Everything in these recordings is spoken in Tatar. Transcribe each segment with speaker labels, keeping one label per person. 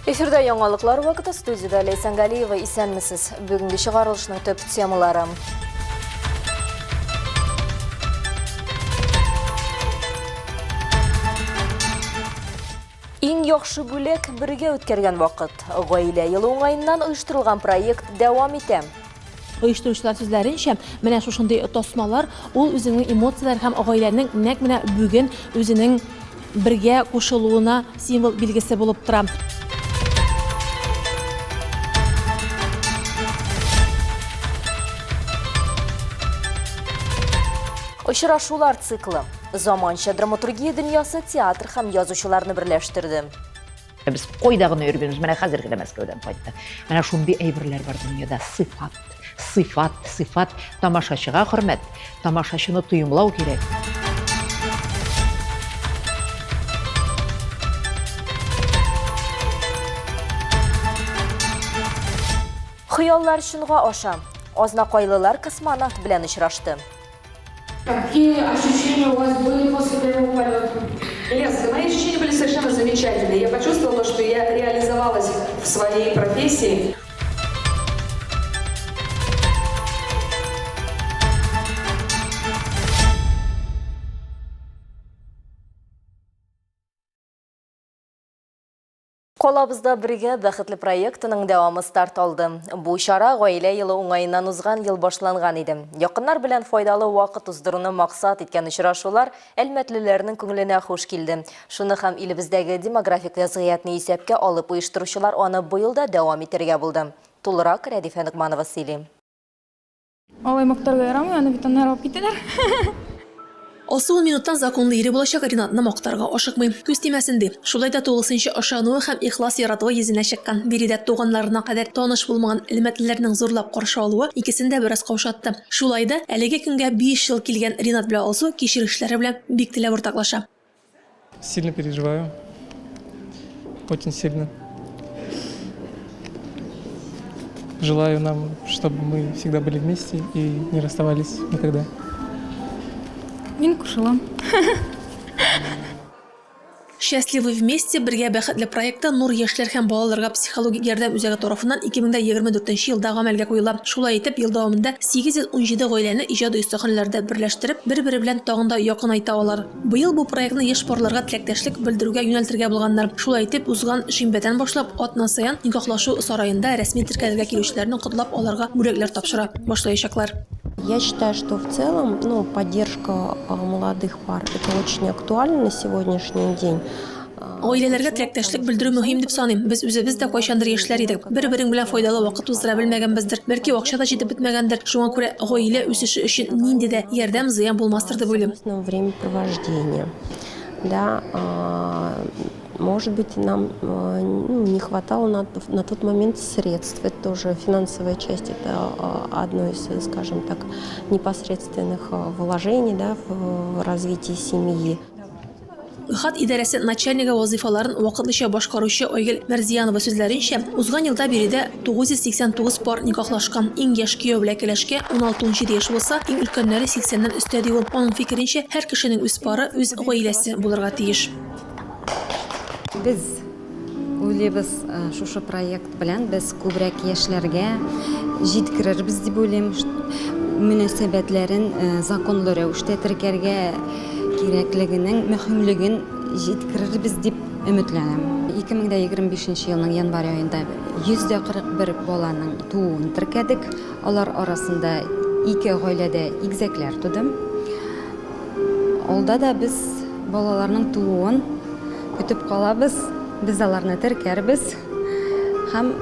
Speaker 1: Эфирда яңалыклар вакыты студиядә Ләйсән Галиева исәнмесез. Бүгенге чыгарылышның төп темалары. Иң яхшы бүләк бергә үткәргән вакыт. Гаилә елы уңаеннан оештырылган проект дәвам итә.
Speaker 2: Оештыручылар сүзләренчә, менә шушындый тасмалар ул үзенең эмоцияләр һәм гаиләнең нәкъ менә бүген үзенең бергә кушылуына символ билгесе булып тора.
Speaker 1: Очрашулар циклы. Заманча драматургия дөньясы театр һәм язучыларны берләштерде.
Speaker 3: Без кайда гына йөргәнбез, менә хәзер генә Мәскәүдән кайттык. Менә шундый әйберләр бар дөньяда. Сыйфат, сыйфат, сыйфат, тамашачыга хөрмәт, тамашачыны тоемлау кирәк.
Speaker 1: Хыяллар чынга аша. Азнакайлылар космонавт белән очрашты.
Speaker 4: Какие ощущения у вас были после первого полета?
Speaker 5: Лес, мои ощущения были совершенно замечательные. Я почувствовала, что я реализовалась в своей профессии.
Speaker 1: Калабызда бергә бәхетле проектының дәвамы старт алды. Бу чара гаилә елы уңаеннан узган ел башланган иде. Якыннар белән файдалы вакыт уздыруны максат иткән очрашулар әлмәтлеләрнең күңеленә хуш килде. Шуны һәм илебездәге демографик вәзгыятьне исәпкә алып оештыручылар аны быел да дәвам итәргә булды. Тулырак Рәдифә Ногманова сөйли.
Speaker 4: Алай мактарга ярамый, аны бит аннары алып китәләр.
Speaker 2: Алсу ул минуттан законлы ире булачак Ринатны мактарга ашыкмый. Күз тимәсен, ди. Шулай да тулысынча ышануы һәм ихлас яратуы йөзенә чыккан. Биредә туганнарына кадәр таныш булмаган әлмәтлеләрнең зурлап каршы алуы икесен дә бераз каушатты. Шулай да, әлеге көнгә биш ел килгән Ринат белән Алсу кичерешләре белән бик теләп уртаклаша.
Speaker 6: Сильно переживаю. Очень сильно. Желаю нам, чтобы мы всегда были вместе и не расставались никогда.
Speaker 4: Мин кушылам.
Speaker 2: Счастливы вместе бергә бәхетле проекты Нур яшьләр һәм балаларга психологик ярдәм үзәге тарафыннан 2024 елда гамәлгә куела. Шулай итеп, ел дәвамында 817 гаиләне иҗади остаханәләрдә берләштереп, бер-бере белән тагын да якынайта алар. Быел бу проектны яшь парларга теләктәшлек белдерүгә юнәлтергә булганнар. Шулай итеп, узган шимбәдән башлап, атна саен Никахлашу сараенда рәсми теркәлергә килүчеләрне котлап, аларга бүләкләр тапшыра башлаячаклар.
Speaker 7: Я считаю, что в целом, ну, поддержка молодых пар это очень актуально на сегодняшний день.
Speaker 2: Гаиләләргә теләктәшлек белдерү мөһим дип саныйм. Без үзебез дә кайчандыр яшьләр идек. Бер-берең белән файдалы вакыт уздыра белмәгәнбездер. Бәлки акча да җитеп бетмәгәндер. Шуңа күрә гаилә үсеше өчен нинди дә ярдәм зыян булмастыр дип уйлыйм.
Speaker 7: Времяпровождения. Да, может быть, нам ну, не хватало на, на тот момент средств. Это тоже финансовая часть, это одно из, скажем так, непосредственных вложений да, в развитие семьи.
Speaker 2: ГХАТ идарәсе начальнигы вазыйфаларын вакытлыча башкаручы Айгөл Мәрзиянова сүзләренчә, узган елда биредә 989 пар никахлашкан. Иң яшь кияү белән кәләшкә 16-17 яшь булса, иң өлкәннәре 80-нән өстә, ди ул. Аның фикеренчә, һәр кешенең үз пары, үз гаиләсе булырга тиеш.
Speaker 8: Без уйлыйбыз, шушы проект белән без күбрәк яшьләргә җиткерербез дип уйлыйм. Мөнәсәбәтләрен законлы рәвештә теркәргә кирәклегенең мөһимлеген җиткерербез дип өметләнәм. 2025 елның январь аенда 141 баланың тууын теркәдек. Алар арасында ике гаиләдә игезәкләр туды. Алда да без балаларның тууын көтеп калабыз, без аларны теркәрбез һәм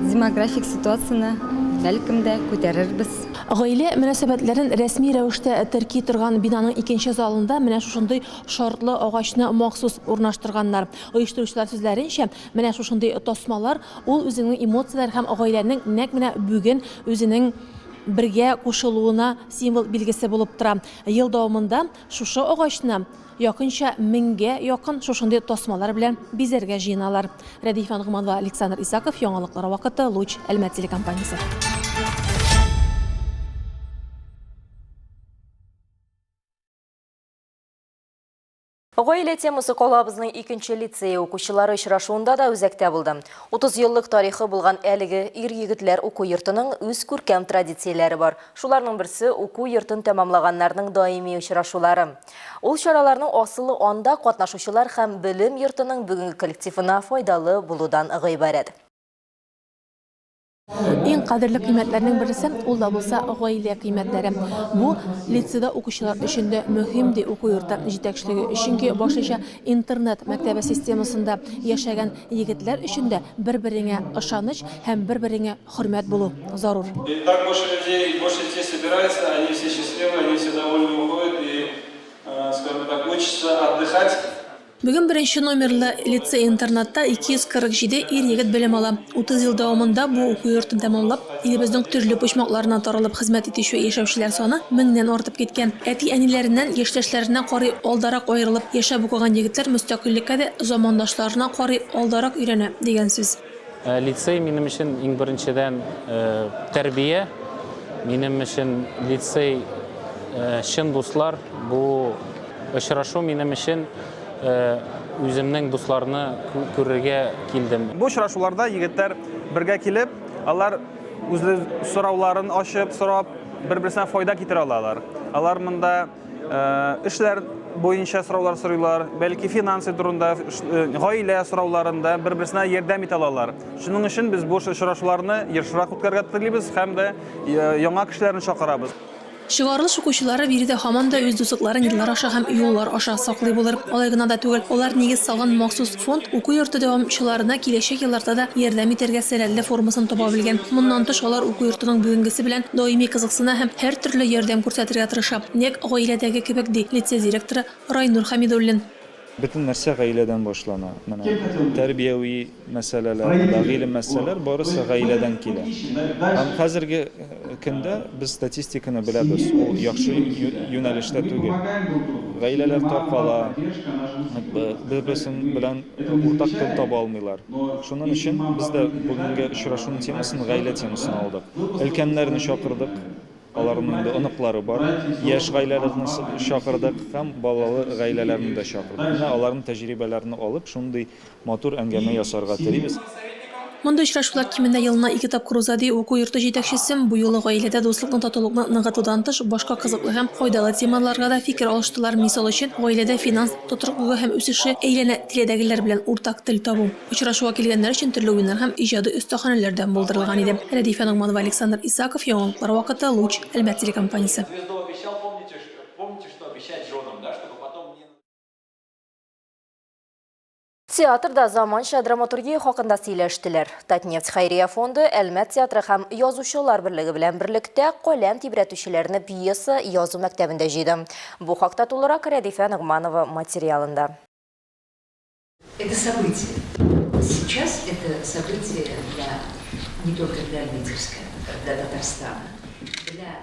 Speaker 8: демографик ситуацияне бәлкем дә күтәрербез.
Speaker 2: Гаилә мөнәсәбәтләрен рәсми рәвештә терки торган бинаның икенче залында менә шушындый шартлы агачны махсус урнаштырганнар. Оештыручылар сүзләренчә, менә шушындый тасмалар ул үзенең эмоцияләр һәм гаиләнең нәкъ менә бүген үзенең бергә кушылуына символ билгесе булып тора. Ел дәвамында шушы агачны якынча меңгә якын шушындый тасмалар белән бизәргә җыеналар. Рәдифә Ногманова, Александр Исаков, Яңалыклар вакыты, Луч, Әлмәт телекомпаниясе.
Speaker 1: Гаилә темасы калабызның икенче лицее укучылары очрашуында да үзәктә булды. 30 еллык тарихы булган әлеге ир-егетләр уку йортының үз күркәм традицияләре бар. Шуларның берсе, уку йортын тәмамлаганнарның даими очрашулары. Ул чараларның асылы анда катнашучылар һәм белем йортының бүгенге коллективына файдалы булудан гыйбарәт.
Speaker 2: Иң кадерле кыйммәтләрнең берсе, ул да булса гаилә кыйммәтләре. Бу лицейда укучылар өчен дә мөһим, ди уку йорты җитәкчелеге. Чөнки башлыча интернет мәктәбе системасында яшәгән егетләр өчен дә бер-береңә ышаныч һәм бер-береңә хөрмәт булу зарур.
Speaker 9: И так больше людей, больше детей собирается, они все счастливы, они все довольны уходят и, скажем так, учатся отдыхать.
Speaker 2: Бүген беренче номерлы лицей-интернатта 247 ир-егет белем ала. 30 ел дәвамында бу уку йортын тәмамлап, илебезнең төрле почмакларына таралып хезмәт итүче яшәүчеләр саны меңнән артып киткән. Әти-әниләреннән, яшьтәшләренә карый алдарак аерылып яшәп укыган егетләр мөстәкыйльлеккә дә замандашларына карый алдарак өйрәнә, дигән сүз.
Speaker 10: Лицей минем өчен иң беренчедән тәрбия, минем өчен лицей чын дуслар. Бу очрашу минем өчен үземнең дусларны күрергә килдем.
Speaker 11: Бу очрашуларда егетләр бергә килеп, алар үзле сорауларын ачып, сорап, бер-берсенә файда китерә алалар. Алар монда Эшләр буенча сораулар сорыйлар, бәлки финансы турында, гаилә сорауларында бер-берсенә ярдәм итә алалар. Шуның өчен без бу очрашуларны ешрак үткәрергә телибез һәм дә яңа кешеләрне чакырабыз.
Speaker 2: Чыгарылыш укучылары биредә һаман да үз дуслыкларын еллар аша һәм юллар аша саклый булыр. Алай гына да түгел, алар нигез салган махсус фонд уку йорты дәвамчыларына киләчәк елларда да ярдәм итәргә сәләтле формасын таба белгән. Моннан тыш, алар уку йортының бүгенгесе белән даими кызыксына һәм һәртөрле ярдәм күрсәтергә тырыша. Нәкъ гаиләдәге кебек, ди лицей директоры Райнур Хәмидуллин.
Speaker 12: Бөтен нәрсә гаиләдән башлана. Менә тәрбияви мәсьәләләр, монда гыйлем мәсьәләләр барысы гаиләдән килә. Һәм хәзерге көндә без статистиканы беләбез, ул яхшы юнәлештә түгел. Гаиләләр таркала, бер-берсен белән уртак тел таба алмыйлар. Шуның өчен без дә бүгенге очрашуның темасын гаилә темасына алдык. Өлкәннәрне чакырдык, аларның инде оныклары бар. Яшь гаиләләрне чакырдык һәм балалы гаиләләрне дә чакырдык. Менә аларның тәҗрибәләрен алып, шундый матур әңгәмә ясарга телибез.
Speaker 2: Мондый очрашулар кимендә елына ике тапкыр уза, ди уку йорты җитәкчесе. Бу юлы гаиләдә дуслыкны, татулыкны ныгытудан тыш, башка кызыклы һәм файдалы темаларга да фикер алыштылар. Мисал өчен, гаиләдә финанс тотрыклылыгы һәм үсеше, әйләнә-тирәдәгеләр белән уртак тел табу. Очрашуга килгәннәр өчен төрле уеннар һәм иҗади остаханәләр дә булдырылган иде. Рәдифә Ногманова, Александр Исаков, Яңалыклар вакыты, Луч, Әлмәт телекомпаниясе.
Speaker 1: Театрда заманча драматургия хакында сөйләштеләр. Татнефть хәйрия фонды Әлмәт театры һәм Язучылар берлеге белән берлектә каләм тибрәтүчеләрне пьеса язу мәктәбендә җыйды. Бу хакта тулырак Рәдифә Ногманова материалында.
Speaker 3: Это событие. Сейчас это событие для, не только для Альметьевска, для Татарстана.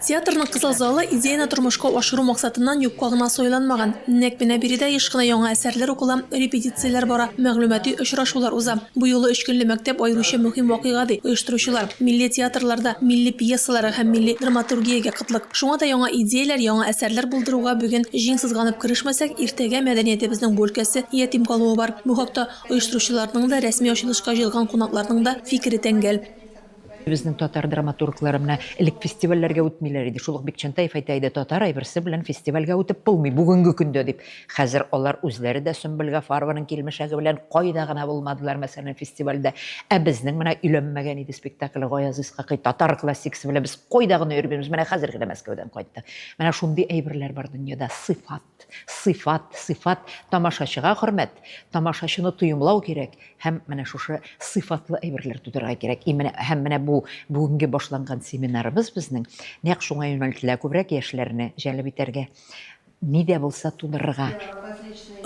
Speaker 2: Театрның Кызыл залы идеяне тормышка ашыру максатыннан юкка гына сайланмаган. Нәкъ менә биредә еш кына яңа әсәрләр укыла, репетицияләр бара, мәгълүмати очрашулар уза. Бу юлы өч көнле мәктәп аеруча мөһим вакыйга, ди оештыручылар. Милли театрларда милли пьесаларга һәм милли драматургиягә кытлык. Шуңа да яңа идеяләр, яңа әсәрләр булдыруга бүген җиң сызганып керешмәсәк, иртәгә мәдәниятебезнең бу өлкәсе ятим калуы бар. Бу хакта оештыручыларның да, рәсми ачылышка җыелган кунакларның да фикере тәңгәл.
Speaker 3: Безнең татар драматурглары менә элек фестивальләргә үтмиләр иде. Шул ук Бикчәнтәев әйтә иде, татар әйберсе белән фестивальгә үтеп булмый бүгенге көндә дип. Хәзер алар үзләре дә Сөмбел Гафарованың килмешәге белән кайда гына булмадылар, мәсәлән, фестивальдә. Ә безнең менә өйләнмәгән иде спектакле Гаяз Исхакый татар классикасы белән без кайда гына йөрмибез. Менә хәзер генә Мәскәүдән кайттык. Менә шундый әйберләр бар дөньяда. Сыйфат, сыйфат, сыйфат. Тамашачыга хөрмәт, тамашачыны тоемлау кирәк. Һәм менә шушы сыйфатлы әйберләр тудырырга кирәк. И менә һәм менә бу бүгенге башланган семинарыбыз безнең нәкъ шуңа юнәлтелә, күбрәк яшьләрне җәлеп итәргә, ни дә булса тудырырга.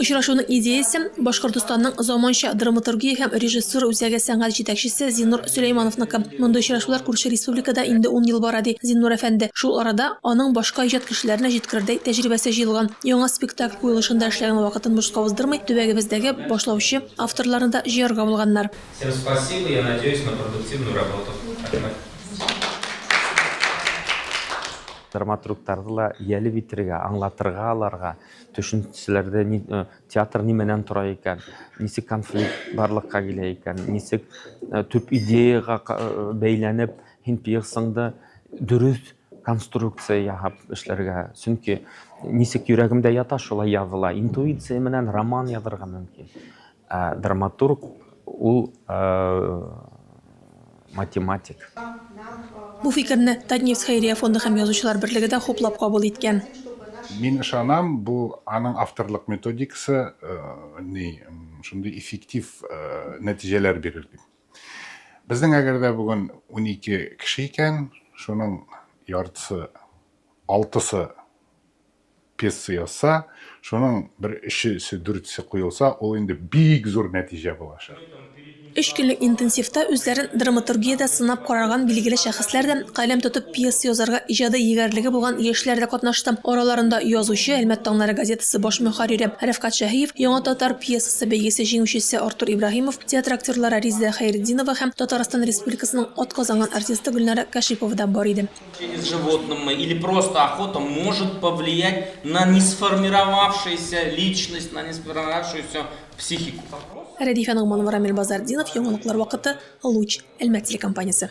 Speaker 2: Очрашуның идеясе Башкортостанның заманча драматургия һәм режиссура үзәге сәнгать җитәкчесе Зиннур Сөләймановныкы. Мондый очрашулар күрше республикада инде ун ел бара, ди Зиннур әфәнде. Шул арада аның башка иҗат кешеләренә җиткерердәй тәҗрибәсе җыелган. Яңа спектакль куелышында эшләгән вакытын бушка уздырмый, төбәгебездәге башлаучы Авторларны да җыярга булганнар.
Speaker 10: Всем спасибо, я надеюсь на продуктивную работу. Рәхмәт.
Speaker 13: Драматургтарны ла ялеп итергә, аңлатырга аларга, төшенчәләрдә ни, э, театр нимәдән тора икән, ничек конфликт барлыкка килә икән, ничек э, төп идеяга э, бәйләнеп, һин пьесаңда дөрес конструкция яһап эшләргә. Чөнки ничек йөрәгемдә ята, шулай языла. Интуиция белән роман язырга мөмкин. Ә драматург ул математик.
Speaker 2: Бу фикерне Татнефть хәйрия фонды һәм Язучылар берлеге дә хуплап кабул иткән.
Speaker 14: Мин ышанам, бу аның авторлык методикасы ни, шундый эффектив нәтиҗәләр бирер дип. Безнең әгәр дә бүген 12 кеше икән, шуның яртысы, алтысы пьеса язса, шуның бер өчесе, дүртесе куелса, ул инде бик зур нәтиҗә булачак.
Speaker 2: Өч көнлек интенсивта үзләрен драматургиядә сынап карарган билгеле шәхесләр дә, каләм тотып пьеса язарга иҗади егәрлеге булган яшьләр дә катнашты. Араларында язучы, Әлмәт таңнары газетасы баш мөхәррире Рәфкать Шәһиев, Яңа татар пьесасы бәйгесе җиңүчесе Артур Ибраһимов, Театр актерлары Резеда Хәйретдинова һәм Татарстан Республикасының атказанган артисты Гөлнара Кәшипова да бар иде.
Speaker 15: Общение с животным или просто охота может повлиять на несформировавшуюся личность, на несформировавшуюся психику.
Speaker 2: Рәдифә Ногманова, Рамил Базартдинов, Яңалыклар вакыты, Луч, Әлмәт телекомпаниясе.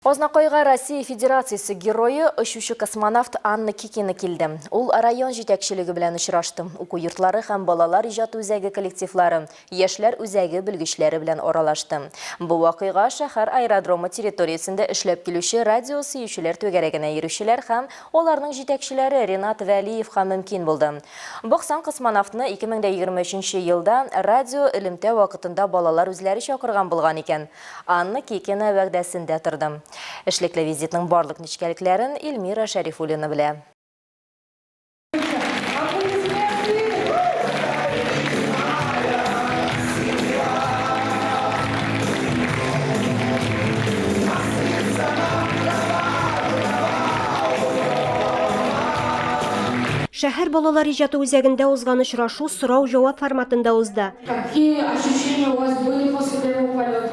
Speaker 1: Азнакайга Россия Федерациясе герое, очучы-космонавт Анна Кикина килде. Ул район җитәкчелеге белән очрашты. Уку йортлары һәм балалар иҗаты үзәге коллективлары, яшьләр үзәге белгечләре белән аралашты. Бу вакыйга шәһәр аэродромы территориясендә эшләп килүче радио сөючеләр түгәрәгенә йөрүчеләр һәм аларның җитәкчеләре Ренат Вәлиевка мөмкин булды. Баксаң, космонавтны 2023 нче елда радио элемтә вакытында балалар үзләре чакырган булган икән. Анна Кикина вәгъдәсендә торды. Эшлекле визитның барлык нечкәлекләрен Эльмира Шәрифуллина белә.
Speaker 16: Шәһәр балалар иҗаты үзәгендә узган очрашу сорау-җавап форматында узды.
Speaker 4: Какие ощущения у вас были после первого полета?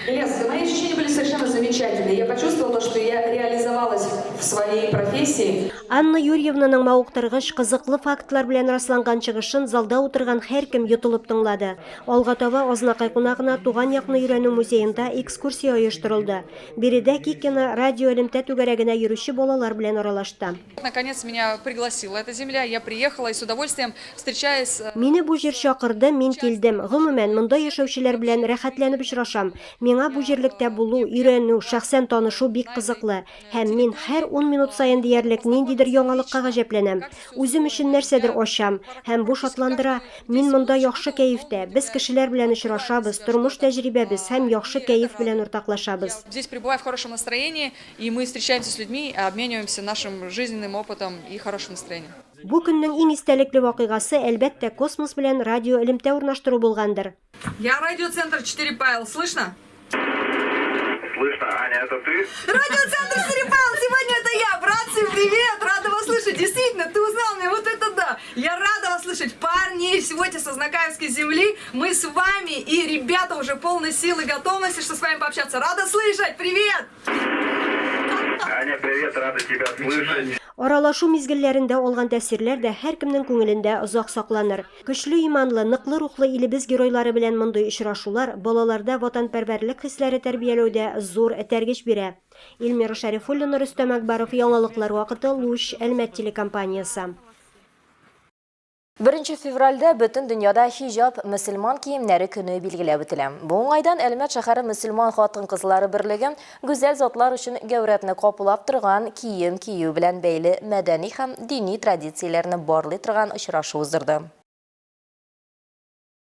Speaker 5: Ильяс, мои ощущения были совершенно замечательные. Я почувствовала, что я реализовалась в своей профессии.
Speaker 16: Анна Юрьевнаның мавыктыргыч, кызыклы фактлар белән расланган чыгышын залда утырган һәркем йотылып тыңлады. Алга таба Азнакай кунагына туган якны өйрәнү музеенда экскурсия оештырылды. Биредә Кикина радиоэлемтә түгәрәгенә йөрүче балалар белән аралашты.
Speaker 5: Наконец меня пригласила эта земля, я приехала и с удовольствием встречаясь. Э,
Speaker 16: Мине бу җир чакырды, мин килдем. Гомумән, монда яшәүчеләр белән рәхәтләнеп очрашам. Миңа бу җирлектә булу, өйрәнү, шәхсән танышу бик кызыклы. Һәм мин һәр ун минут саен диярлек ниндидер яңалыкка гаҗәпләнәм. Үзем өчен нәрсәдер ачам. Һәм бу шатландыра. Мин монда яхшы кәефтә. Без кешеләр белән очрашабыз, тормыш тәҗрибәбез һәм яхшы кәеф белән уртаклашабыз.
Speaker 5: Здесь пребываю в хорошем настроении. И мы встречаемся с людьми, обмениваемся нашим жизненным опытом и хорошим настроением.
Speaker 16: Бу көннең иң истәлекле вакыйгасы, әлбәттә, космос белән радиоэлемтә урнаштыру булгандыр.
Speaker 5: Я радиоцентр четыре Пайл, слышно?
Speaker 17: Слышно, Аня, это ты?
Speaker 5: Радиоцентр четыре Пайл, сегодня это я, братцы, привет, рада вас слышать, действительно, ты узнал меня, вот это да, я рада вас слышать, парни, сегодня с Азнакаевской земли, мы с вами, и ребята уже полной силы готовности, что с вами пообщаться, рада слышать, привет!
Speaker 17: Аня, привет, рада тебя слышать.
Speaker 16: Аралашу мизгелләрендә алган тәэсирләр дә һәркемнең күңелендә озак сакланыр. Көчле иманлы, ныклы рухлы илебез геройлары белән мондый очрашулар балаларда ватанпәрвәрлек хисләре тәрбияләүдә зур этәргеч бирә. Эльмира Шәрифуллина, Рөстәм Әкбаров, Яңалыклар вакыты, Луч, Әлмәт телекомпаниясе.
Speaker 1: Беренче февральдә бөтен дөньяда хиҗап, мөселман киемнәре көне билгеләп үтелә. Бу уңайдан Әлмәт шәһәре мөселман хатын-кызлары берлеге гүзәл затлар өчен гәүрәтне каплап торган кием кию белән бәйле мәдәни һәм дини традицияләрне барлый торган очрашу уздырды.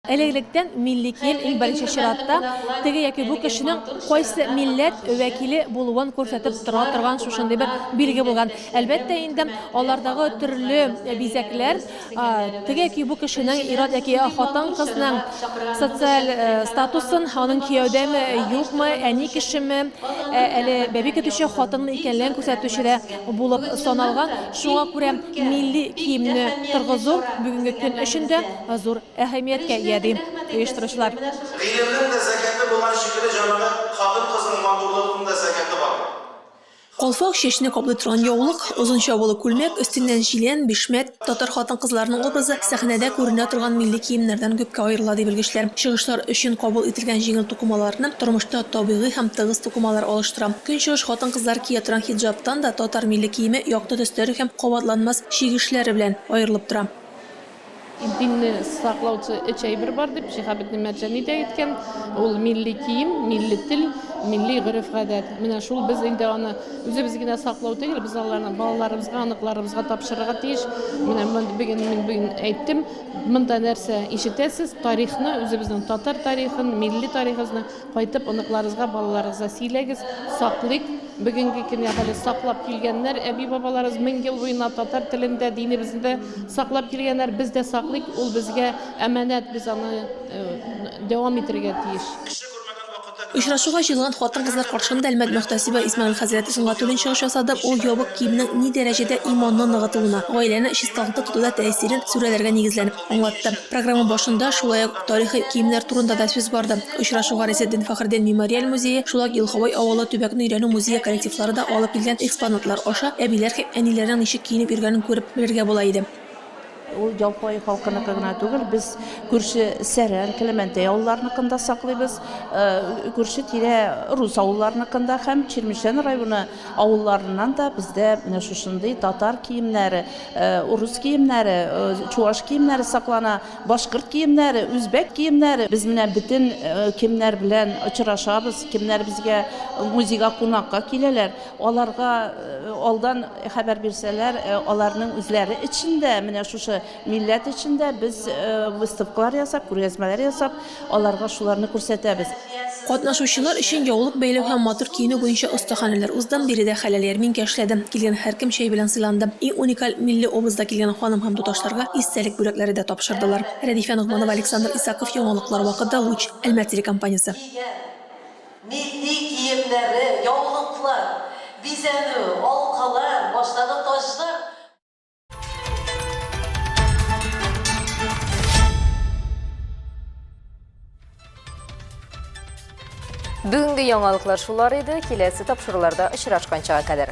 Speaker 2: Элек-электән милли кием иң беренче чиратта теге яки бу кешенең кайсы милләт вәкиле булуын күрсәтеп тора торган шушындый бер билге булган. Әлбәттә инде, алардагы төрле бизәкләр теге яки бу кешенең ир-ат яки хатын-кызның социаль статусын, аның кияүдәме, юкмы, әни кешеме, әле бәби көтүче хатынмы икәнлеген күрсәтүче дә булып саналган. Шуңа күрә милли киемне торгызу бүгенге көн өчен дә зур әһәмияткә ия, ди оештыручылар.
Speaker 18: Гыйлемнең дә зәкяты булган шикелле, җәмәгать, хатын-кызның матурлыгының да
Speaker 2: Калфак, чәчне каплый торган яулык, озын чабулы күлмәк, өстеннән җилән, бишмәт, татар хатын-кызларының образы сәхнәдә күренә торган милли киемнәрдән күпкә аерыла, ди белгечләр. Чыгышлар өчен кабул ителгән җиңел тукымаларны тормышта табигый һәм тыгыз тукымалар алыштыра. Көнчыгыш хатын-кызлар кия торган хиджабтан да татар милли киеме якты төсләре һәм кабатланмас чигешләре белән аерылып тора.
Speaker 18: Динне саклаучы өч әйбер бар дип Шиһабетдин Мәрҗани дә әйткән. Ул милли кием, милли тел, милли гореф-гадәт. Менә шул без инде аны үзебез генә саклау түгел, без аларны балаларыбызга, оныкларыбызга тапшырырга тиеш. Менә бүген мин бүген әйттем, монда нәрсә ишетәсез, тарихны, үзебезнең татар тарихын, милли тарихыбызны Кайтып оныкларыгызга, балаларыгызга сөйләгез, саклыйк. Бүгенге көнгә хәле саклап килгәннәр, әби-бабаларыбыз 1000 ел буена татар телен дә, динебезне дә саклап килгәннәр. Без дә саклыйк, ул безгә әманәт, без аны дәвам итәргә тиеш.
Speaker 2: Очрашуга җыелган хатын-кызлар каршында Әлмәт мөхтәсибе Исмәгыйль хәзрәт Сөнгатуллин чыгыш ясады. Ул ябык киемнең ни дәрәҗәдә иманны ныгытуына, гаиләне чисталыкта тотуда тәэсирен сүрәләргә нигезләнеп аңлатты. Программа башында шулай ук тарихи киемнәр турында да сүз барды. Очрашуга Ризетдин Фәхретдин мемориаль музее, шулай ук Елховой авылы төбәкне өйрәнү музее коллективлары да алып килгән экспонатлар аша әбиләр һәм әниләрнең ничек киенеп йөргәнен күреп белергә була иде.
Speaker 19: Ул Ялкай халкыныкы гына түгел, без күрше Сәрән, Келәмәнтәй авылларыныкын да саклыйбыз, күрше-тирә рус авылларыныкын да һәм Чирмешән районы авылларыннан да бездә менә шушындый татар киемнәре, Урыс киемнәре, чуаш киемнәре саклана, башкорт киемнәре, үзбәк киемнәре. Без менә бөтен кемнәр белән очрашабыз, кемнәр безгә музейга кунакка киләләр, аларга алдан хәбәр бирсәләр, аларның үзләре өчен дә, менә шушы милләт өчен дә без выставкалар ясап, күргәзмәләр ясап, Аларга шуларны күрсәтәбез.
Speaker 2: Катнашучылар өчен яулык бәйләү һәм матур киенү буенча остаханәләр узды, биредә хәләл ярминкә эшләде. Килгән һәркем чәй белән сыйланды. Иң уникаль милли образда килгән ханым һәм туташларга истәлек бүләкләре дә тапшырдылар. Рәдифә Ногманова, Александр Исаков, Яңалыклар вакыты, Луч, Әлмәт телекомпаниясе.
Speaker 20: Милли киемнәре, яулыклар, бизәнү, алкалар, баштагы таҗлар.
Speaker 1: Бүгенге яңалыклар шулар иде. Киләсе тапшыруларда очрашканчага кадәр.